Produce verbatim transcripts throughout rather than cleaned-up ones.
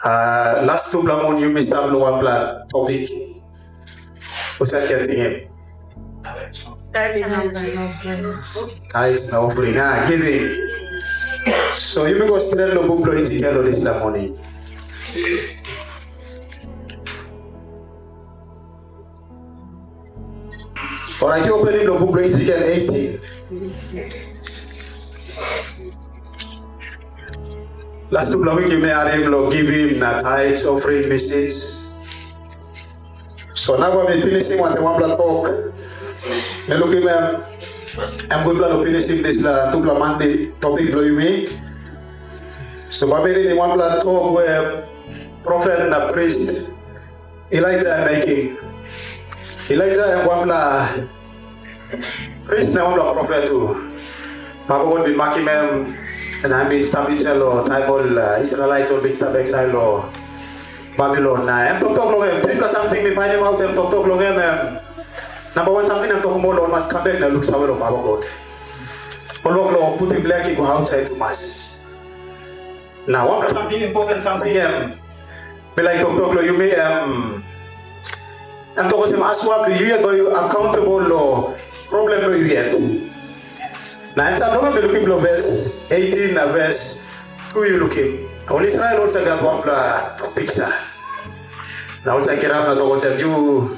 Uh, las tupela mun yumi stap long wanpela topik. Husat ken tingim? Tithes and offering. Tithes na offering, ah, giving. So yumi go stret long buk bilong Ezekiel long dispela moning. Orait yu openim long buk bilong Ezekiel eighteen. Las tupela wik yumi harim long givim na tithes, offering, misins. So nau bai mi pinisim wantaim wanpela tok. Mi lukim em, em gutpela long pinisim dispela tupela mantli topik bilong yumi. So bai mi ritim wanpela tok we profet na pris Elaija em mekim. Elaija em wanpela pris na wanpela profet tu. Papa God bin makim em, na em bin stap insait long taim ol, uh, Israelait ol bin stap eksail long Babilon. Na em toktok long em, tripela samting mi painimaut em toktok long em, em namba wan samting em tokim ol, ol mas kam bek na luksave long Papa God. Ol wok long putim lek i go ausait tumas. Na wanpela samting impoten samting em mi laik toktok long yumi, em, em tok olsem, asua bilong yu yet bai yu akauntabel long problem bilong yu yet. Na insait long em mi lukim long ves eighteen na ves two yu lukim. Ol Israel ol save gat wanpela piksa. Na ol save kirap na tok olsem, yu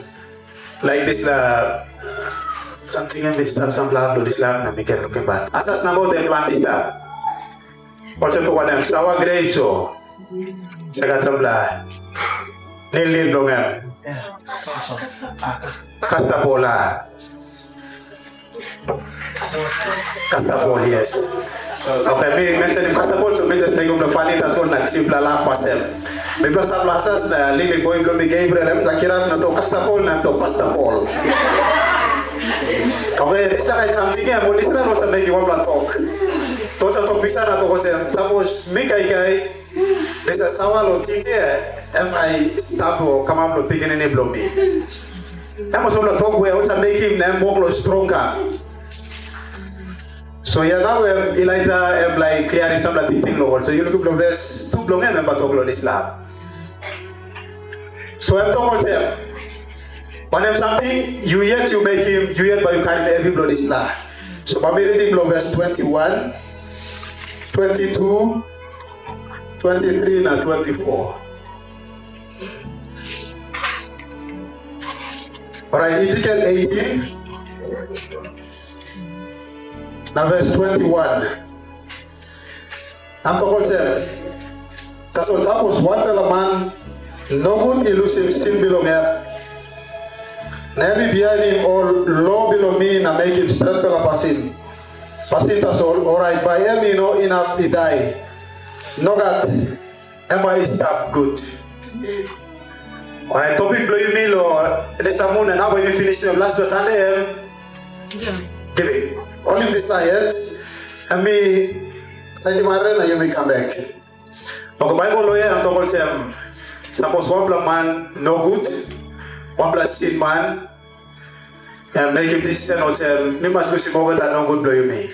laik dispela samting em i stap sampela hap long dispela hap na mi ken lukimbat. Asas nabaut em planti i stap. Olsem tok wanem, sawa grep so. Sa gat sampela nilnil bilong em. Kastapol, a. Kastapol, yes. Okay, mi mensenim kastapol, so mi just mekim long pani tasol na sipela lap pasem. Mipela stap long asas na lili boi bilong mi Gabriel, em sa kirap na tok kastapol na tok pastapol. Okay, dispela kain samting em, ol Israel was mekim wanpela tok. Tok sa tok piksa na tok olsem, sapos mi kaikai, dispela sawa long ting ya, em bai i stap o kamap long pikinini bilong mi. Em olsem long tok we ol sa mekim na em wok long strong kam. So ya nau em Elaija em laik kliarim sampela tingting long ol. So yu lukim long ves tu bilong em, em bai tok long dispela. So em tok olsem, wanem samting yu yet yu mekim, yu yet bai yu karim hevi bilong dispela. So bai mi ritim long ves twenty-one, twenty-two, twenty-three na twenty-four. Orait, Ezekiel eighteen, na ves twenty-one. Em tok olsem, tasol sapos wanpela man nogut i lusim sin bilong em, na em i bihainim ol lo bilong mi na mekim stretpela pasin, pasin tasol, orait bai em i no inap i dai. Nogat, em bai i stap gut. Orait topik bilong yumi long dispela mun, na nau bai yumi pinisim laspela Sande, em giving. Giving. Holim dispela yet, em mi laitim harim na yumi kam bek. Oke, Baibel lo ya em tok olsem, sapos wanpela man nogut, wanpela sin man, em mekim disisen olsem, mi mas lusim olgeta nogut bilong yumi.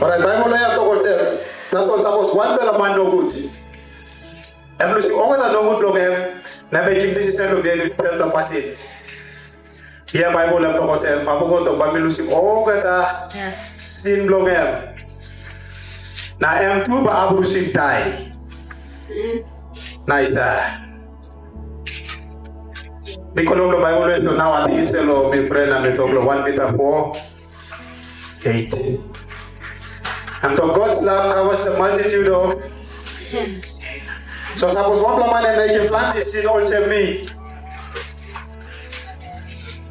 Orait Baibel lo ya em tok olsem, tasol sapos wanpela man nogut, em lusim olgeta nogut bilong em, na mekim disisen long bihainim stretpela pasin. Ya Baibel em tok olsem, Papa God tok bai mi lusim olgeta sin bilong em. Na em tu bai abrusim dai. Naisa. Mi go long Baibel ves, so nau ating ensel lo mi prea na mi tok long wan Pita four eight. Em tok, God's love covers the multitude of sins. So sapos wanpela man em mekim planti sin olsem mi,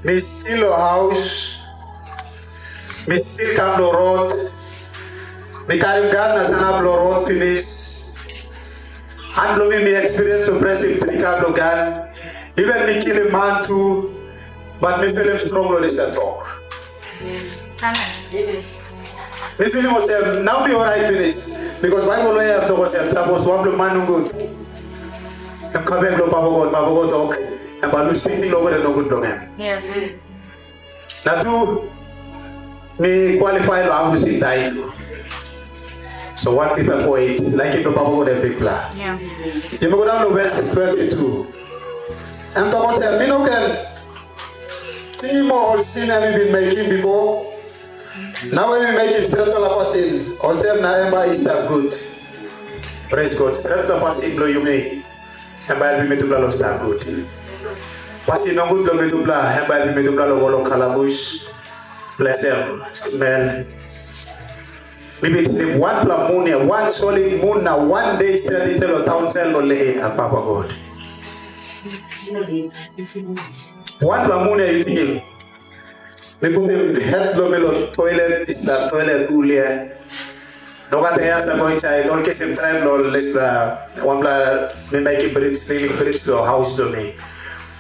mi stil long haus, mi stil kam long rot, mi karim gan na sanap long rot pinis, han bilong mi, mi ekspiriens long presim trikap long gan, even mi kilim man tu, bat mi pilim strong long dispela tok. Amen. Mi pilim olsem, nau mi orait pinis, bikos Baibel lo ya em tok olsem, sapos wanpela man nogut em kam bek long Papa God, Papa God tok, em bai lus tingting long olgeta nogut bilong em. Yes. Na tu, mi kwalifai long abrusim dai tu. So wan Pita four eight, laikim bilong Papa God em bikpela. Yumi go daun long ves twenty-two. Em tok olsem, mi no ken tingim moa ol sin em i bin mekim bipo. Nau em i mekim stretpela pasin, olsem na em bai i stap gut. Praise God, stretpela pasin bilong yumi, em bai helpim mitupela long stap gut. Pasin nogut bilong mitupela, em bai helpim mitupela long go long kalabus. Ples em, smel. Mi bin slip wanpela mun ya, wan solid mun na wan de stret insait long taun sel long Lehi, a Papa God. Wanpela mun ya yu tingim. Mi putim het bilong mi long toilet, dispela toilet hul ya. Nogat hia sa go insait, ol kisim traim long dispela wanpela mi mekim bridge, swimming bridge long haus bilong mi.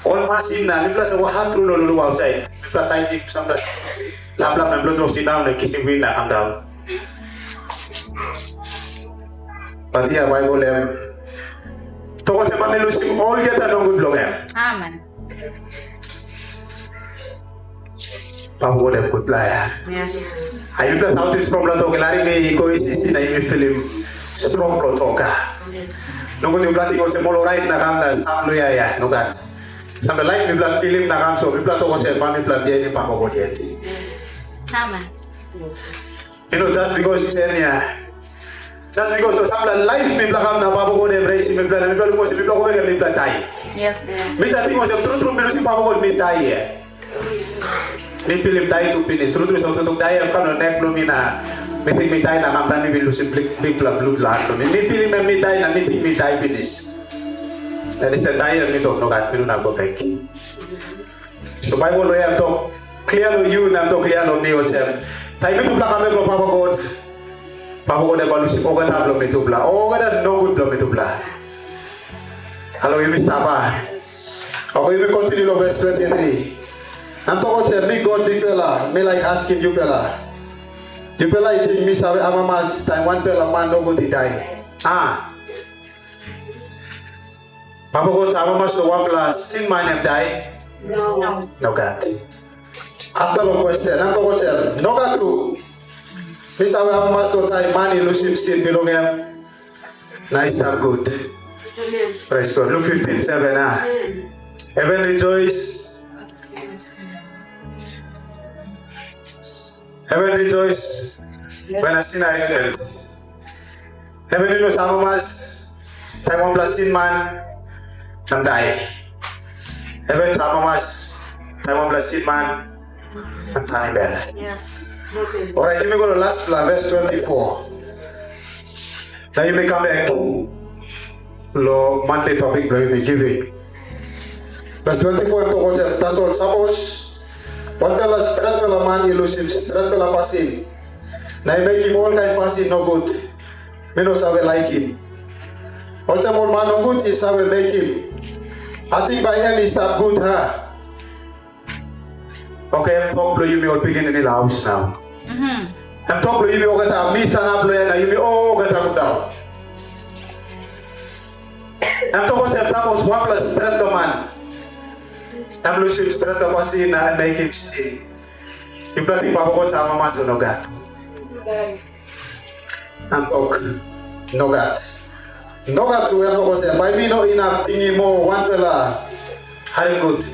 Ol pasin na mipela sa go hat tru long lulu ausait. Mipela taitim sampela laplap na bilong sindaun na kisim win na kam daun. Bat hia Baibel em tok olsem, bai mi lusim olgeta nogut bilong em. Amen. Papa God em gutpela ya. Yes. Ai mipela sautim strongpela tok, larim mi i go isi isi na yumi filim strong long tok a. Nogut yupela ting olsem ol orait na kam na sam lo ya ya, nogat. Sampela laik mipela kilim na kam so mipela tok olsem, bai mipela bihainim Papa God yet. Amen. You know, just because sen ya, just because of sampela laip mipela kam na Papa God em reisim mipela, na mipela lukim olsem mipela go bek em mipela dai. Yes. Mi sa ting olsem tru tru mi lusim Papa God mi dai ya. Mi pilim dai tu pinis. Tru tru sa tok dai em kam long nek bilong mi na mi ting mi dai na kam taim mi bin lusim blik bikpela blut long han bilong mi. Mi pilim em mi dai na mi ting mi dai pinis. Na dispela dai em mi tok nogat, mi no inap go bek. So Baibel em tok klia long yu na em tok klia long mi olsem, taim mitupela kam bek long Papa God, Papa God em bai lusim olgeta bilong mitupela, olgeta nogut bilong mitupela. Halo, yumi stap a? Oke, yumi kontinu long ves twenty three. Em tok olsem, mi God Bikpela, mi laik askim yupela. Yupela i ting mi save amamas taim wanpela man nogut i dai? A? Papa God save amamas long wanpela sin man em dai? No. Nogat. Afta long kwesten, em tok olsem, nogat tru. Mi save amamas long taim man i lusim sin bilong em, na i stap gut. Amen. Praise God. Luke fifteen seven, ah. Amen. Heaven rejoice. Heaven rejoice when a sinner repent. Heaven i no save amamas taim wanpela sin man em dai. Heaven save amamas taim wanpela sin man em tanim bel. Yes. Orait, yumi go long laspela ves twenty four. Na yumi kam bek long monthly topic bilong yumi giving. Ves twenty four em tok olsem, tasol sapos wanpela stretpela man i lusim stretpela pasin, na i mekim olkain pasin nogut, mi no save laikim. Olsem ol man nogut i save mekim, ating bai em i stap gut, ha? Oke, em tok bilong yumi ol pikinini long haus nau. Mhm. Em tok bilong yumi olgeta, mi sanap long en na yumi olgeta go daun. Em tok olsem, sapos wanpela stretpela man em lusim stretpela pasin na em mekim sin, yupela ting Papa God save amamas o nogat? Em tok, nogat. Nogat tru, em tok olsem, bai mi no inap tingim moa wanpela. Harim gut.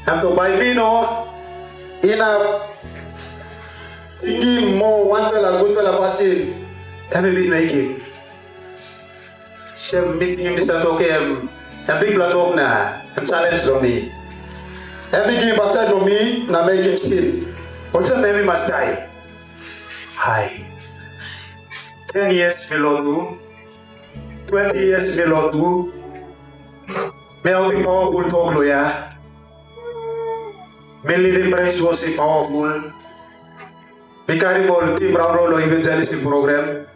Em tok, bai mi no inap tingim moa wanpela gutpela pasin em i bin mekim. Sem mi tingim dispela tok em, em bikpela tok na em challenge long mi. Em i givim baksait long mi na mekim sin. Olsem na em i mas dai. Hai. Ten years mi lotu, twenty years mi lotu, mi autim powerful tok long ya. Mi lidim praise worship powerful. Mi karim ol tim raun raun long evangelism program.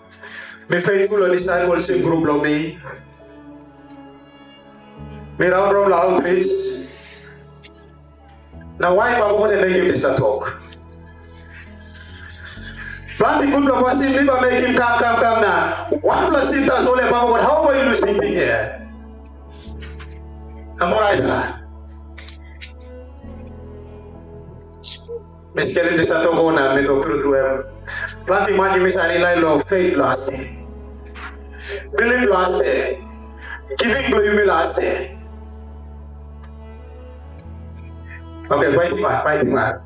Mi faithful long discipleship group bilong mi. Mi raun raun long outreach. Na wai Papa God em mekim dispela tok? Planti gutpela pasin mi bai mekim kam kam kam na wanpela sin tasol em Papa God, hau bai yu lus tingting ya? Em orait la. Mi skelim dispela tok go na mi tok tru tru em. Planti man yumi save rely long faith long askim. Bilip long asde. Giving bilong yumi long asde. Oke, paitim man, paitim man.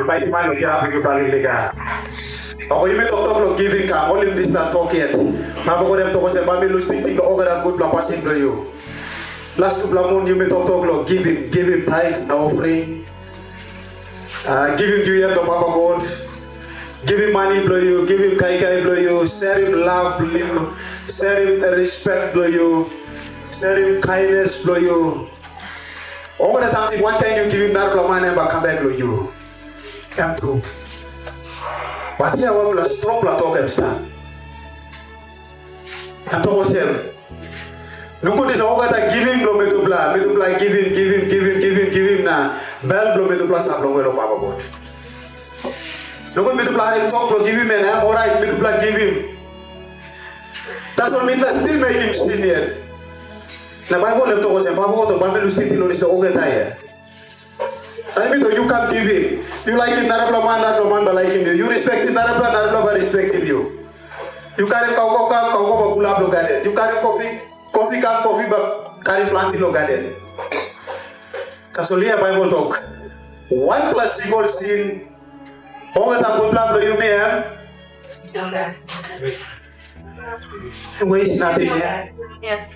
Paitim man, oke, hapi yu bali lega. Oke, yumi toktok long giving kam, holim dispela tok yet. Papa God em tok olsem, bai mi lus tingting long olgeta gutpela pasin bilong yu. Las tupela mun yumi toktok long giving, giving tithes na offering. Ah, givim yu yet long Papa God. Givim mani bilong yu, givim kaikai bilong yu, serim lav bilong yu, serim respect bilong yu, serim kindness bilong yu. Olgeta samting wankain yu givim narapela man em bai kam bek long yu. Em tru. Bat hia wanpela strongpela tok em stap. Em tok olsem, nogut dispela olgeta givim bilong mitupela, mitupela givim, givim, givim, givim, givim, na bel bilong mitupela stap longwe long Papa God. Nogut mitupela harim tok bilong givim, em, em orait mitupela givim. Tasol mitupela stil mekim sin yet. Na Baibel em tok olsem, Papa God bai mi lus tingting long dispela olgeta yet. Na mi tu yu kam givim. Yu laikim narapela man, narapela man bai laikim yu. Yu respektim narapela, narapela bai respektim yu. Yu karim kaukau kam, kaukau bai pulap long gaden. Yu karim kopi, kopi kam, kopi bai karim planti long gaden. Tasol hia Baibel tok, wanpela singel sin, olgeta gutpela bilong yumi em, Em waste nating, ya. Yes.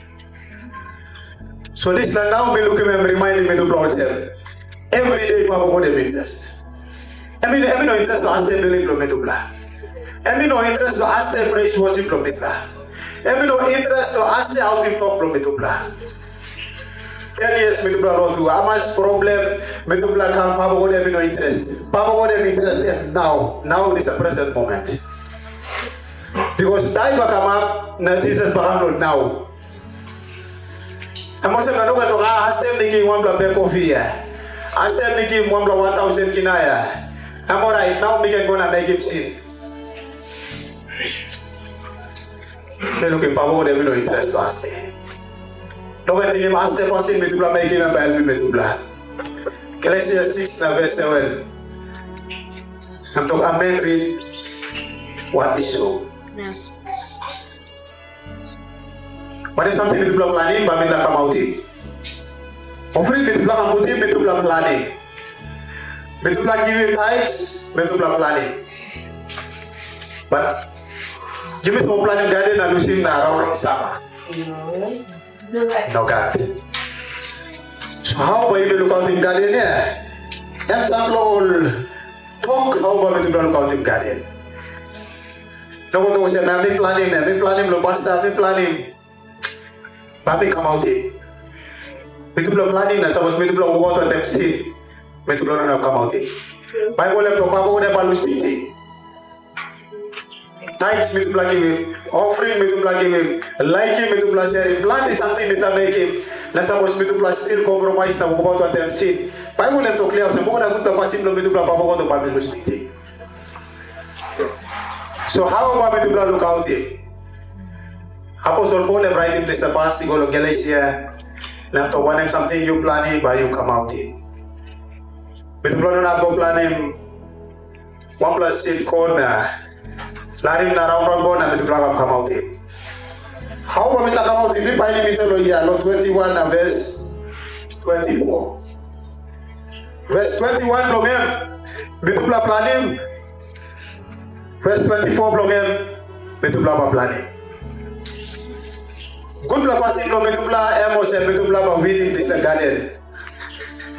So dispela nau mi lukim em, rimainim mitupela olsem, everyday Papa God em interest. Em i, em i no interest long aste bilip bilong mitupela. Em i no interest long aste praise worship bilong mitupela. Em i no interest long aste autim tok bilong mitupela. Ten years mitupela lotu, hamas problem mitupela kam, Papa God em i no interest. Papa God em interest em nau, nau, this a present moment. Because dai bai kamap na Jisas bai kam long nau. Em olsem na no bai tok, ah, astem mi givim wanpela bek kofi ya. Astem mi givim wanpela wan tausen kina ya. Em orait, nau mi ken go na mekim sin. Mi lukim Papa God em i no interest long aste. No ken tingim aste pasin mitupela mekim em bai helpim mitupela. Galesia six na ves seven. Em tok, amen, rit wat i so. Yes. Wanem samting mitupela planim, bai mitupela kamautim. Ofring mitupela kam putim, mitupela planim. Mitupela givim tithes, mitupela planim. But yumi save planim gaden na lusim na raun raun stap. Nogat. So hau bai yumi lukautim gaden ya? Em sampela ol tok hau bai mitupela lukautim gaden. Nogut olsem, na mi planim, na mi planim long pasta, mi planim. Bai mi kamautim. Mitupela planim na sapos mitupela wokabaut wantaim sin, mitupela no inap kamautim. Baibel em tok, Papa God em bai lus tingting. Tithes mitupela givim, offering mitupela givim, laikim mitupela serim, planti samting mitupela mekim, na sapos mitupela stil kompromis na wokabaut wantaim sin, Baibel em tok klia olsem, olgeta gutpela pasin bilong mitupela Papa God bai mi lus tingting. So hau bai mitupela lukautim? Aposel Pol em raitim dispela pas i go long Galesia, na em tok wanem samting yu planim bai yu kamautim. Mitupela no inap go planim wanpela sid kon na larim na raun raun go na mitupela kam kamautim. Hau bai mitupela kamautim? Mi painim i telo ya long twenty-one na ves twenty-four. Ves twenty-one bilong em, mitupela planim. Ves twenty-four bilong em, mitupela bai planim. Gutpela pasin bilong mitupela em olsem mitupela bai winim dispela gaden.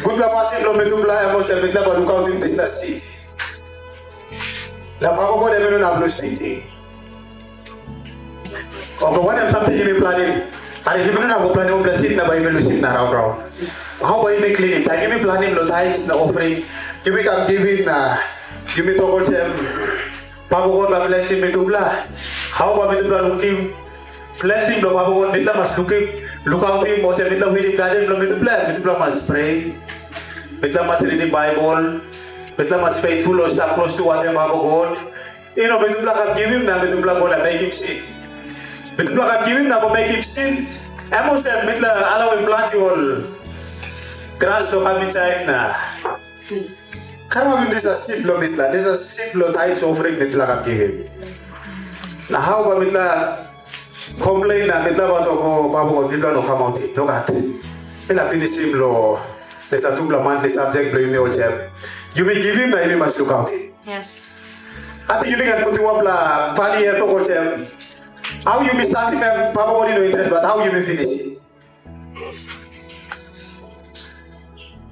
Gutpela pasin bilong mitupela em olsem mitupela bai lukautim dispela sid. Na Papa God em i no inap lus tingting. Oke, wanem samting yumi planim? Are yumi no inap go planim wanpela sid na bai yumi lusim na raun raun. Hau bai yumi klinim? Taim yumi planim long tithes na offering, yumi kam givim na yumi tok olsem, Papa God bai blesim mitupela. Hau bai mitupela lukim blessing bilong Papa God? Mitupela mas lukim, lukautim olsem mitupela winim gaden bilong mitupela. Mitupela mas pray. Mitupela mas ritim Baibel. Mitupela mas faithful long stap klostu wantaim Papa God. Yu no, mitupela kam givim na mitupela go na mekim sin. Mitupela kam givim na go mekim sin, em olsem mitupela alauim planti ol gras long kam insait na karamapim dispela sid bilong mitupela, dispela sid bilong tithes offering mitupela kam givim. Na hau bai mitla complain na mitla bai tok, "O, Papa God, mitla no kamautim." Nogat. Mi laik pinisim lo dispela tupela mantli subject bilong yumi olsem, yumi givim na yumi mas lukautim. Yes. Ating yumi ken putim wanpela pani yet tok olsem, hau yumi statim em, Papa God i no interes, bat hau yumi pinisim.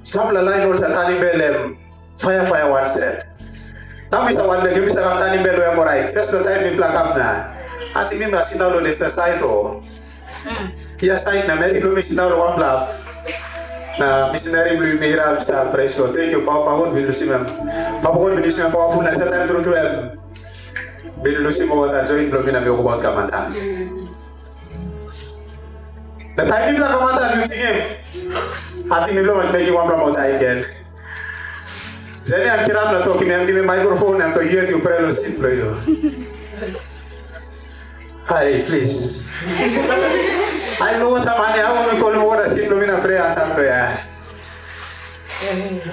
Sampela lain ol sa tanim bel em paia paia wan stret. Nau mi sa wanbel, yumi sa kam tanim bel em orait. Dispela taim mipela kam na. Ating mi mas sindaun long dispela sait o. Ia sait na meri bilong mi sindaun long wanpela. Na misinari bilong mi i ram sa prais lo. Thank you, Papa God bin lusim em. Papa God bin lusim em pawaful na sa taim tru tru em. Bin lusim ol join bilong mi na mi wokabaut kam antap. Na taim mipela kam antap, yu tingim, ating mipela mas mekim wanpela moa taim gen. Jeni em kirap na tokim em, givim maikrofon, em tok, "Yu yet yu prea long sin bilong yu." Hai, plis. Ai, no wata mani, au no kolim wata sin bilong mi na prea antap prea.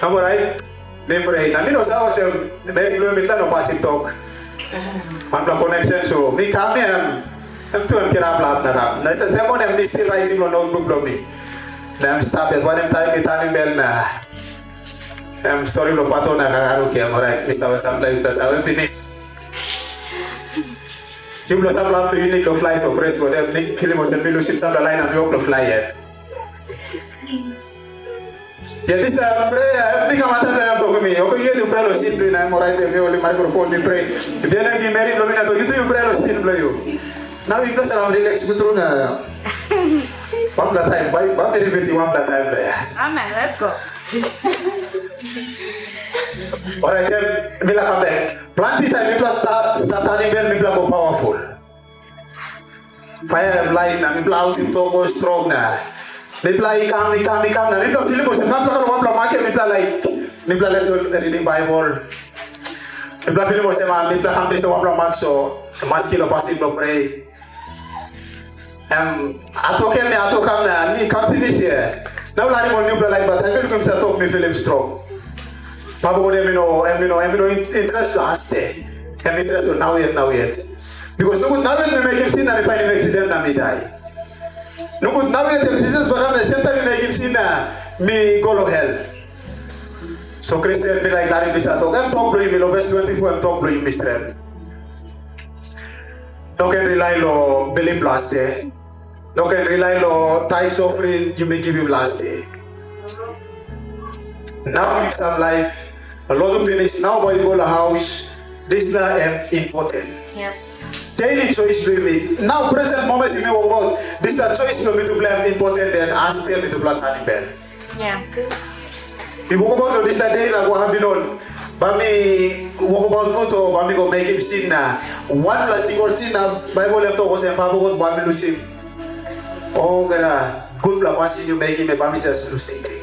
Am orait? Mi prea. Na mi no sa olsem, meri bilong mi mitla no pasim tok. Wanpela connection, so mi kam ya, em, em tu em kirap lap na kam. Na dispela sermon em mi stil raitim long notebook bilong mi. Na em stap yet, wanem taim mi tanim bel na em stori bilong pato na kakaruk ya, em orait, mi save samtaim mi save pinis. Yupela sampela hap tu yunit long flight o pret long em, mi kilim olsem mi lusim sampela lain na mi wok long fly yet. Ya dispela prea, mi kam antap na em tokim mi, "Oke, yu yet yu prea long sin bilong yu na em orait em, yu holim maikrofon, mi prea. Bihain em gi meri bilong mi na tok, yu tu yu prea long sin bilong yu." Nau yupela sa kam rileks gut tru na wanpela taim, bai, bai mi ripitim wanpela taim long ya. Amen. Let's go. Orait, em, mi laik kam bek. Planti taim mipela sta-, stat tanim bel mipela go pawaful. Paia em lait na mipela autim tok go strong na. Mipela i kam, i kam, i kam na mipela pilim olsem narapela kain wanpela maket mipela laik. Mipela les long ritim Baibel. Mipela pilim olsem, ah, mipela kam dispela wanpela mak so maski long pasin bilong prea. Em, ato kem ya, ato kam na, mi kam pinis ya. Nau larim ol nupela lain, bat em i lukim sa tok mi pilim strong. Papa God em i no, em i no, em i no in-, interes long haste. Em interes long nau yet, nau yet. Bikos nogut nau yet mi mekim sin na mi painim eksiden na mi dai. Nogut nau yet em Jisas bai kam na sem taim mi mekim sin na mi go long hel. So Kristen, mi laik larim dispela tok. Em tok bilong yumi long ves twenti foa, em tok bilong yumi stret. No ken rely long bilip long haste. No ken rely long tais ofring yumi givim long haste. Nau yu stap laip, lotu pinis, nau bai yu go long haus, dispela em important. Yes. Daily choice bilong yumi. Nau present moment yumi wokabaut, dispela choice bilong mitupela em important, den haste mitupela tanim bel. Yeah. Mi wokabaut long dispela de na go apinun. Bai mi wokabaut gut o bai mi go mekim sin na wanpela singel sin na Baibel em tok olsem, Papa God, bai mi lusim olgeta gutpela pasin yu mekim, bai mi jas lus tingting.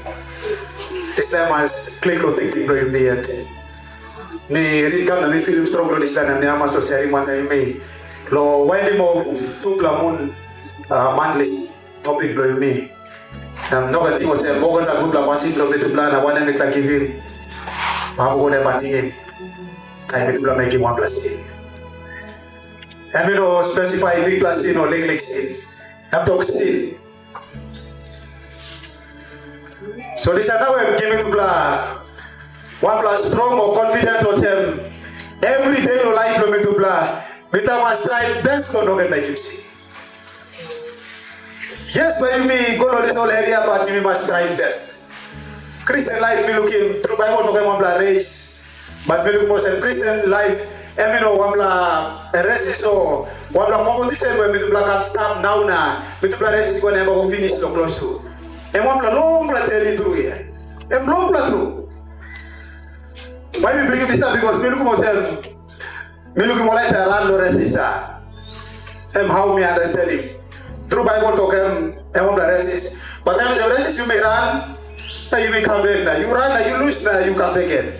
Dispela mas klik long tingting bilong yumi yet. Mi rit kam na mi pilim strong long dispela na mi amamas long serim wantaim yumi. Long wanem ol tupela mun, ah, mantli topik bilong yumi. Em, no ken ting olsem, olgeta gutpela pasin bilong mitupela na wanem mitupela givim, Papa God em bai tingim, taim mitupela mekim wanpela sin. Em i no spesifai bikpela sin o liklik sin. Em tok sin. So dispela nau em givim mitupela wanpela strong o confidence olsem, everyday long laip bilong mitupela, mitupela mas trai best long no ken mekim sin. Yes, bai yumi go long dispela ol eria, bat yumi mas traim best. Kristen laip mi lukim, tru Baibel tok em wanpela reis, bat mi lukim olsem Kristen laip em i no wanpela resis o wanpela kompetisen we mitupela kam stap nau na mitupela resis go na em bai go pinis long klostu. Em wanpela longpela jeni tru ya. Em longpela tru. Bai mi bringim dispela, bikos mi lukim olsem, mi lukim ol lain sa ran long resis sa. Em hau mi understandim. Tru Baibel tok em, em wanpela resis. Bat em olsem resis yumi ran, na yumi kam bek, na yu ran, na yu lus, na yu kam bek gen.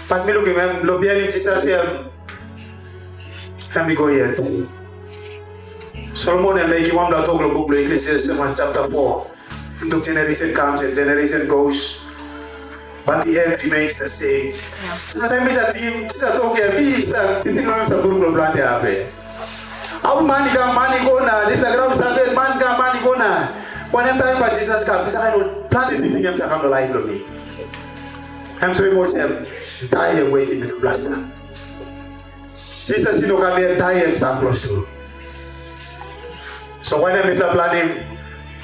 Bat mi lukim em, long bihainim Jisas em, em i go yet. Solomon em mekim wanpela tok long buk bilong Eklesiastes chapter four. Tok generation comes and generation goes, but the end remains the same. Yeah. So taim mi sa tingim, mi sa tok ya, mi sa tingting long em sa bruk long planti hap. Au man i kam, man i go na, dispela graun i stap yet, man i kam, man i go na. Wanem taim bai Jisas kam? Dispela kain ol planti tingting em sa kam long laip bilong mi. Em soim olsem, dai em wetim mitupela stap. Jisas i no kam yet, dai em stap klostu. So wanem mitupela planim?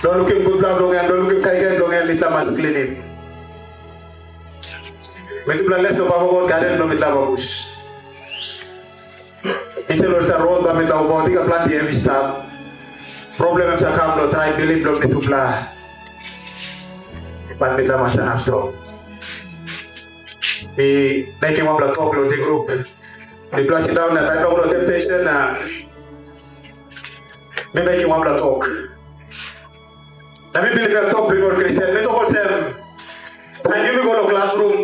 Long lukim gutpela bilong em, long lukim kaikai bilong em, mitupela mas klinim. Mitupela les long Papa God gaden bilong mitupela abus. Insait long dispela rot bai mitupela wokabaut i gat planti hevi stap. Problem em sa kam long traim bilip bilong mitupela. Bat mitupela mas sanap strong. Mi mekim wanpela tok long di grup. Mipela sindaun na taim long temptation na mi mekim wanpela tok. Na mi bilip em tok bilong ol Kristen. Mi tok olsem, taim yumi go long klasrum,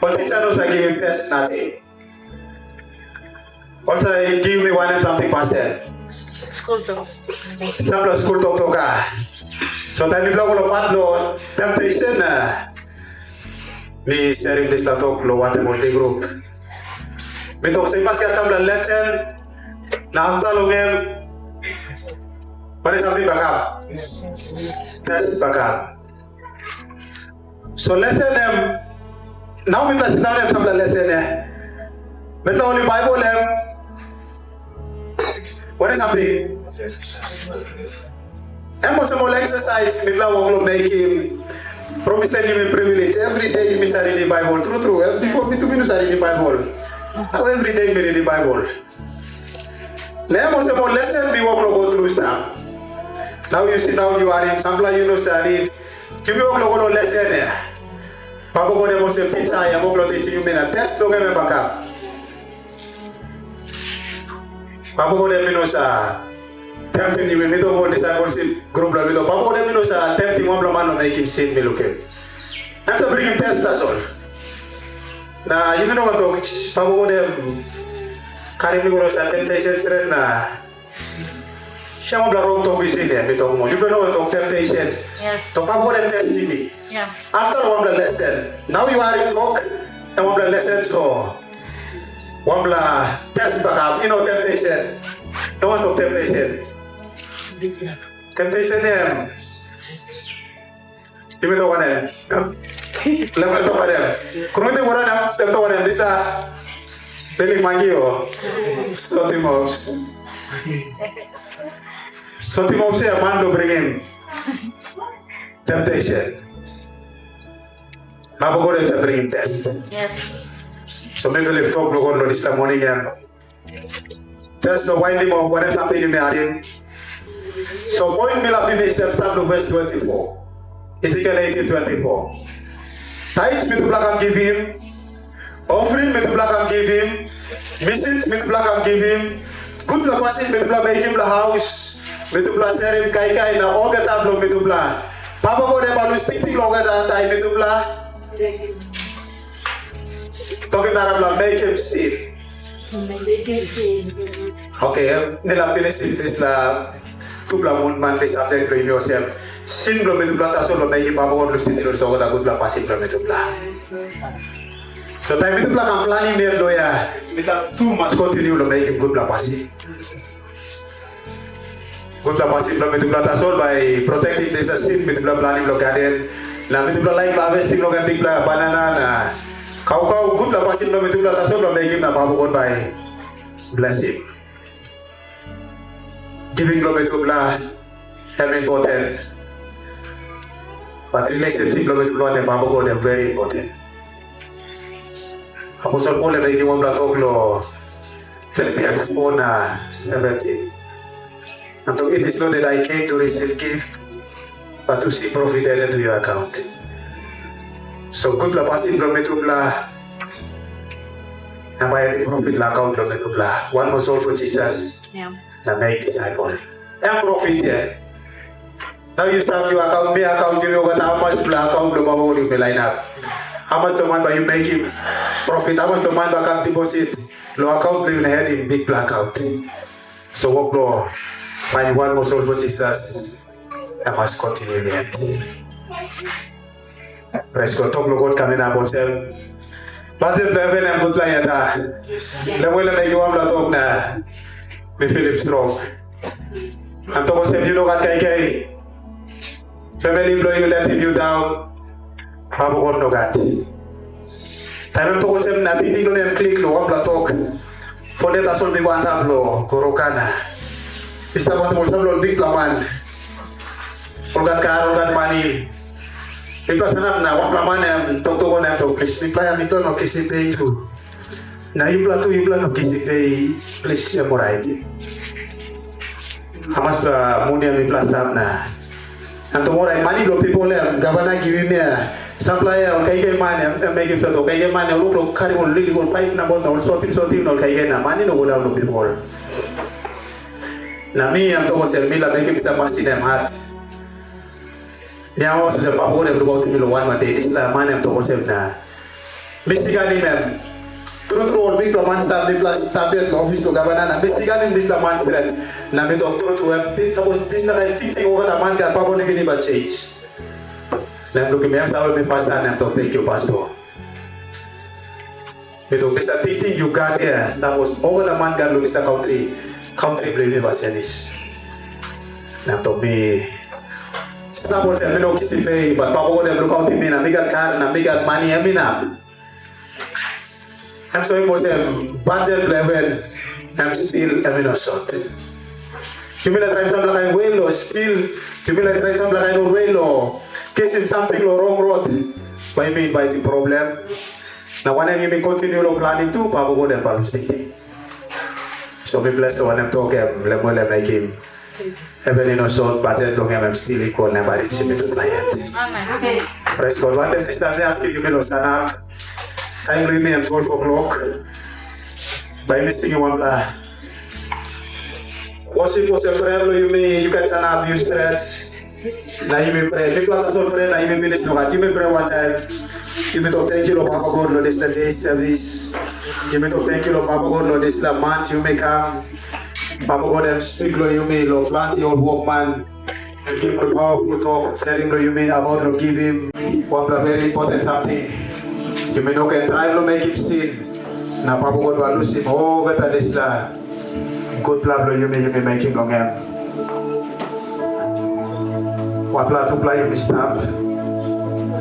ol tisa no sa givim tes nating. Ol sa givim mi wanem samting pastaim? Skul tok. Sampela skul toktok a. So taim mipela go long pat long temptation, a, mi serim dispela tok long wantaim ol de grup. Mi tok se i mas gat sampela lesen, na afta long em, wanem samting bai kam? Tes bai kam. So lesen em, nau mitla sindaun em sampela lesen ya. Mitla holim Baibel em, wanem samting? Em olsem ol exercise mitla wok long mekim. Promis em givim privilege. Every day yumi sa ritim Baibel. Tru tru, em bipo mi tu mi no sa ritim Baibel. Nau every day mi ritim Baibel. Na em olsem ol lesen mi wok long go tru stap. Nau yu sindaun yu harim, sampela yu no sa rit. Yumi wok long go long lesen ya. Papa God em olsem tisa, em wok long tisim yumi na tes bilong em em bakap. Papa God em i no sa temptim yumi, mi tok ol disaipelship grup bilong mi tok, Papa God em i no sa temptim wanpela man long mekim sin mi lukim. Em sa bringim tes tasol. Na yumi no tok, Papa God em karim mi go long sa temptation stret na Siang wanpela rong tok isi dia, mi tok moa. Yupela no tok temptation. Yes. Tok Papa God em testim mi. Yeah. After wanpela lesson, nau yu harim tok, na wanpela lesson so wanpela test bakap, you know temptation. No one tok temptation. Temptation em. Yumi tok wanem? Level tok wanem? Krunguting wanem? Tem tok wanem? Dispela belik mangi o? Sotim ops. Sotim ops ya man do bringim temptation. Papa God em sa bringim test. Yes. So mi bilip tok bilong God long dispela moning ya. Test long wainim o wanem samting yumi harim. So point mi laik pinis em stap long ves twenty-four. Ezekiel eighteen twenty-four. Taits mitupela kam givim, ofring mitupela kam givim, misins mitupela kam givim, gutpela pasin mitupela mekim long haus, mitupela serim kaikai na olgeta bilong mitupela. Papa God em bai lus tingting long olgeta taim mitupela tokim narapela mekim sin. Oke, em nila pinisim dispela tupela mun mantli subject bilong yumi olsem, sin bilong mitupela tasol long mekim Papa God lus tingting long olgeta gutpela pasin bilong mitupela. So taim mitupela kam planim yet long ya, mitupela tu mas kontiniu long mekim gutpela pasin. Gutpela pasin bilong mitupela tasol bai protectim dispela sin mitupela planim long gaden, na mitupela laik long havestim long em bikpela banana na kaukau. Gutpela pasin bilong mitupela tasol bilong mekim na Papa God bai blesim. Giving bilong mitupela em important, but relationship bilong mitupela wantaim Papa God em very important. Aposel Pol em mekim wanpela tok long Philippians four na seventeen. Na tok, "It is not that I came to receive gift, but to see profit added to your account." So gutpela pasin bilong mitupela na bai profit long account bilong mitupela. One more soul for Jesus. Yeah. Na make disciple. Em profit ya. Nau yu stap yu account, mi account, yumi olgeta hamas pela account bilong Papa God yumi lain ap? Hamas pela man bai yu mekim profit? Hamas pela man bai kam deposit long account bilong yu na hetim bikpela account? So wok long painim wan moa soul bilong Jisas, em mas kontinu yet. Praise God. Tok bilong God kam inap olsem, budget bilong heven em gutpela yet, a? Level em mekim wanpela tok na Mi pilim strong. Na tok olsem, yu no gat kaikai. Famili bilong yu letim yu daun. Papa God no gat. Taim em tok olsem, na tingting long em klik long wanpela tok. Fo de tasol mi go antap long Gorogana. Mi stap wantaim ol sampela ol bikpela man. Ol gat kar, ol gat mani. Mipela sanap na wanpela man em toktok wanem tok, plis, mipela ya mipela no kisim pe tu. Na yupela tu, yupela no kisim pe, plis, em orait. Hamas muni em mipela stap na. Na tumora mani bilong pipel em gavana givim ya. Sampela ya ol kaikai man em, em mekim sot ol kaikai man em luk long karim ol liklik ol paip na bot na ol sotim sotim na ol kaikai na mani no go daun long pipel. Na mi em tok olsem mi la mekim pita pasin em hat. Mi amamas olsem papa God em lukautim mi long wan wan de dispela man em tok olsem na mi siganim em. Tru tru ol bikpela man stap mipela stap yet long ofis bilong gavana na mi siganim dispela man stret. Na mi tok tru tru em sapos dispela kain tingting olgeta man gat papa nigini bai change. Na em lukim em save mi pastaim na em tok tenkyu pasto. Mi tok dispela tingting yu gat ya sapos olgeta man gat long dispela kantri, kantri bilong yumi bai senis. Na em tok mi stap olsem mi no kisim pe, bat papa God em lukautim mi na mi gat kar na mi gat mani em inap. Em soim olsem budget bilong heven em stil em i no sot. Yumi laik traim sampela kain we long stil, yumi laik traim sampela kain ol we long kisim samting long rong rot, bai yumi invaitim problem. Na wanem yumi kontinu long planim tu, papa God em bai lus tingting. So mi ples long wanem tok em Lemuel em mekim. Heven i no sot, budget bilong em em stil i go na em bai risim mitupela yet. Amen. Praise God. Wantaim dispela mi askim yumi long sanap. Taim bilong yumi em twelve o'clock. Bai mi singim wanpela worship olsem prea bilong yumi, yu ken sanap, yu stret. Na yumi prea, mipela tasol prea na yumi pinis nogat. Yumi prea wantaim. Yumi tok tenkyu long Papa God long dispela de sevis. Yumi tok tenkyu long Papa God long dispela man yumi kam. Papa God em spik long yumi long planti ol wokman. Em givim ol pawaful tok serim long yumi abaut long givim wanpela veri impoten samting. Yumi no ken traim long mekim sin, na Papa God bai lusim olgeta dispela gutpela bilong yumi, yumi mekim long em. Wanpela tupela yumi stap.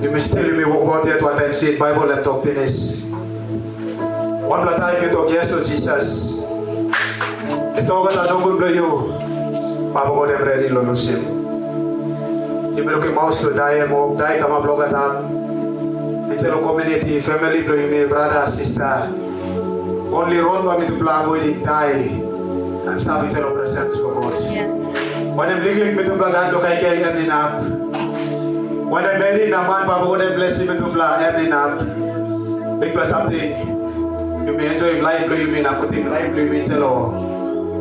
Yumi stil yumi wokabaut yet wantaim sin, Baibel em tok pinis. Wanpela taim yu tok yes long Jisas, dispela olgeta nogut bilong yu, Papa God em redi long lusim. Yumi lukim maus long dai em wok, dai kamap long olgeta. Insait long komuniti, famili bilong yumi, brata, sista. Onli rot bai mitupela avoidim dai. Na stap insait long presens bilong God. Yes. Wanem liklik mitupela gat long kaikai em inap. Wanem meri na man Papa God em blesim mitupela em inap. Bikpela samting, yumi enjoyim laip bilong yumi na putim laip bilong yumi insait long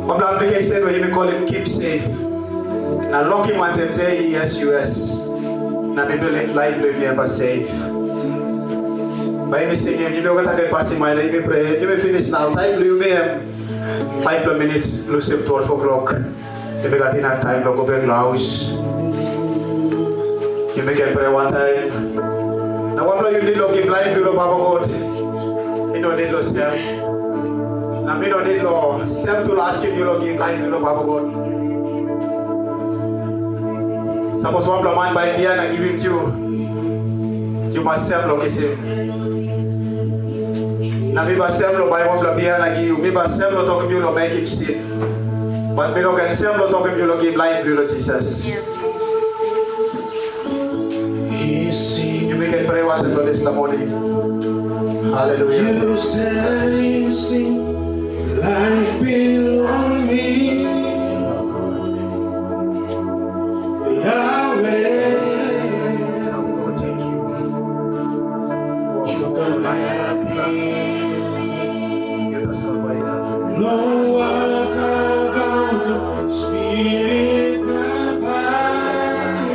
wanpela aplikasyon we yumi kolim Keep Safe. Na lokim wantaim J E S U S. Na mi bilip laip bilong yumi em bai safe. Bai yumi singim, yumi olgeta ken pasim ai na yumi prea, yumi pinis nau, taim bilong yumi em faiv minits lusim twelve o'clock. Yumi gat inap taim long go bek long haus. Yumi ken prea wantaim. Na wanpela yu nid long givim laip bilong Papa God, i no nid long sem. Na mi no nid long sem tu long askim yu long givim laip bilong Papa God. Sapos wanpela man bai i bia na givim yu, yu mas sem long kisim. Na mi bai sem long bai wanpela bia na gi yu. Mi bai sem long tokim yu long mekim sin. Bat mi no ken sem long tokim yu long givim laip bilong yu long Jisas. Yes. Yumi ken prea wantaim long dispela moning. Haleluya. You say, sing, life belong me. Yahweh, you can be happy. No wakabaut, no spirit na pasi.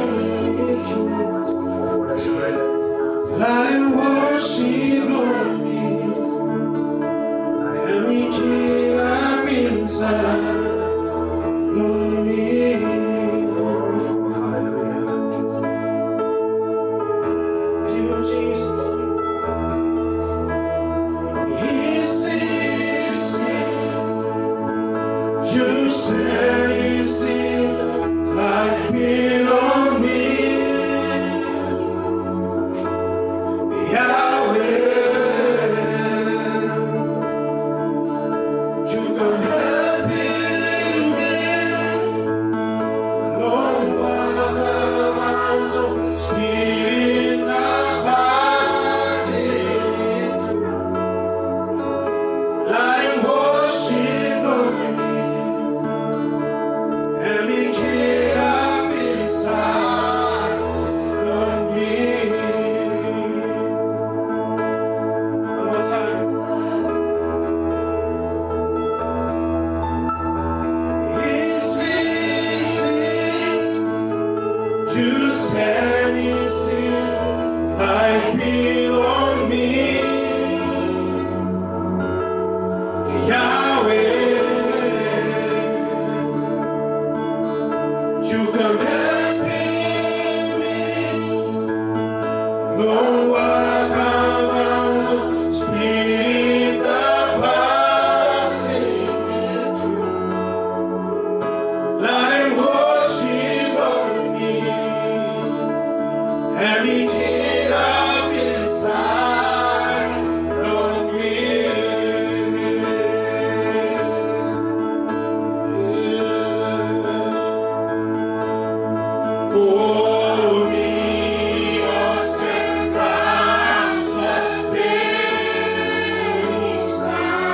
Lai worship Lord, na mi kirap insait. Em i kirap insait long mi. One more time. Isi, isi, yu stem isi laip bilong mi. Yahweh, yu kam helpim mi. Nogat hap long Spirit na pasin tru. Larim worship bilong mi, em i kirap insait long mi. Ol mi olsem graun so spel i stap.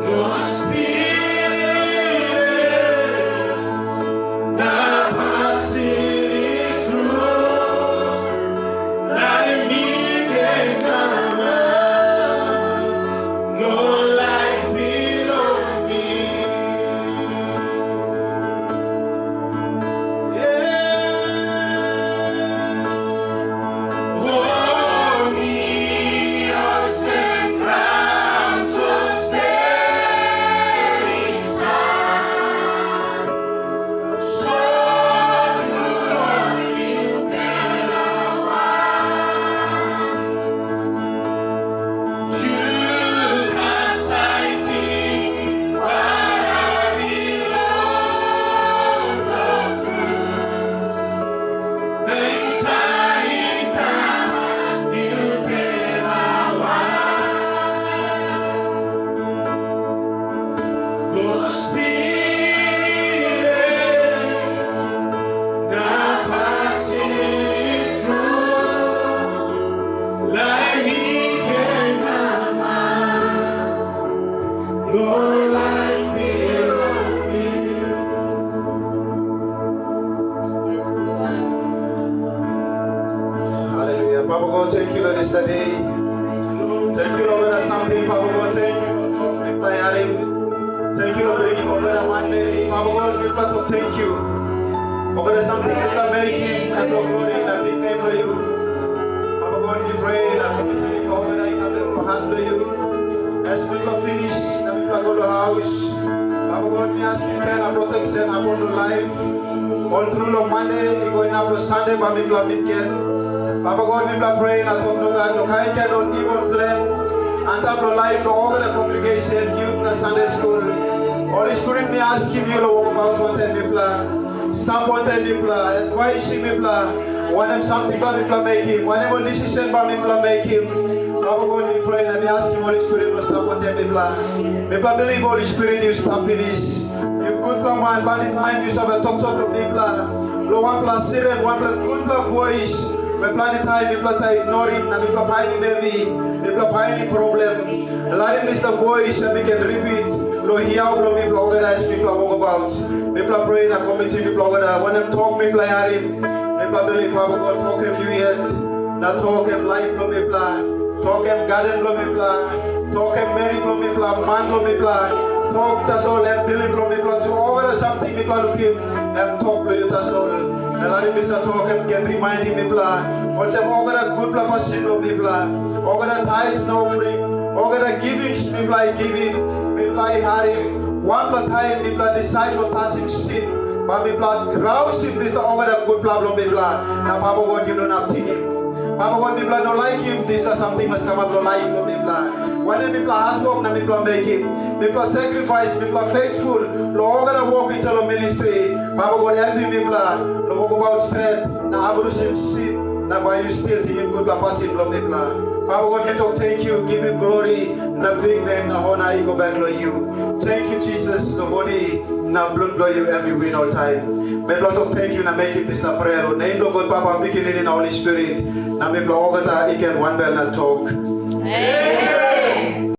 Long Spirit na pasin i tru, larim mi ken kamap long laip bilong mi. Haleluya. Papa God, tenkyu long dispela de. Tenkyu long olgeta samting, Papa God, tenkyu long tok mipela i harim. Tenkyu long bringim olgeta manmeri, Papa God, mipela tok tenkyu. Olgeta samting mipela mekim, em long glori na biknem bilong yu. Papa God, mi pray na komitim mipela olgeta i kam bek long han bilong yu. As mipela pinis na mipela go long haus, Papa God, mi askim kain na protection upon long laip. Ol tru long Mande i go inap long Sande bai mipela mit gen. Papa God, mipela pray na tok nogat long kain kain ol evil plan antap long laip bilong olgeta congregation, youth na Sunday school. Holy Spirit, mi askim yu long wokabaut wantaim mipela. Stap wantaim mipela, advaisim mipela, wanem samting bai mipela mekim, wanem ol decision bai mipela mekim. Papa God, mi pray na mi askim Holy Spirit long stap wantaim mipela. Mipela bilip Holy Spirit yu stap pinis. Yu gutpela man, planti taim yu save toktok long mipela. Long wanpela siren, wanpela gutpela vois, we planti taim mipela save ignorim na mipela painim hevi, mipela painim problem. Larim dispela vois em i ken ripit long yau bilong mipela olgeta as mipela wokabaut. Mipela pray na komitim mipela olgeta, wanem tok mipela i harim, mipela bilip, Papa God, tokim yu yet, na tokim laip bilong mipela, tokim gaden bilong mipela, tokim meri bilong mipela, man bilong mipela, tok tasol em bilip bilong mipela tu, olgeta samting mipela lukim, em tok bilong yu tasol. Na larim dispela tok em ken rimainim mipela, olsem olgeta gutpela pasin bilong mipela, olgeta tithes na offering, olgeta givings mipela i givim, mipela i harim, wanpela taim mipela decide long tasim sin, bai mipela rausim dispela olgeta gutpela bilong mipela, na Papa God, yu no inap tingim. Papa God, mipela no laikim dispela samting mas kamap long laip bilong mipela. Wanem mipela hatwok na mipela mekim, mipela sacrifice, mipela faithful long olgeta wok i telo ministri. Papa God, helpim mipela long wokabaut stret na abrusim sin, na bai yu stil tingim gutpela pasin bilong mipela. Papa God, mi tok tenkyu, givim glori na biknem na ona i go bek long yu. Tenkyu Jisas, long bodi na blut bilong yu em i win oltaim. Mipela tok tenkyu na mekim dispela prea long nem bilong God Papa, Pikinini na Holi Spirit, na mipela olgeta i ken wanbel na tok. Amen.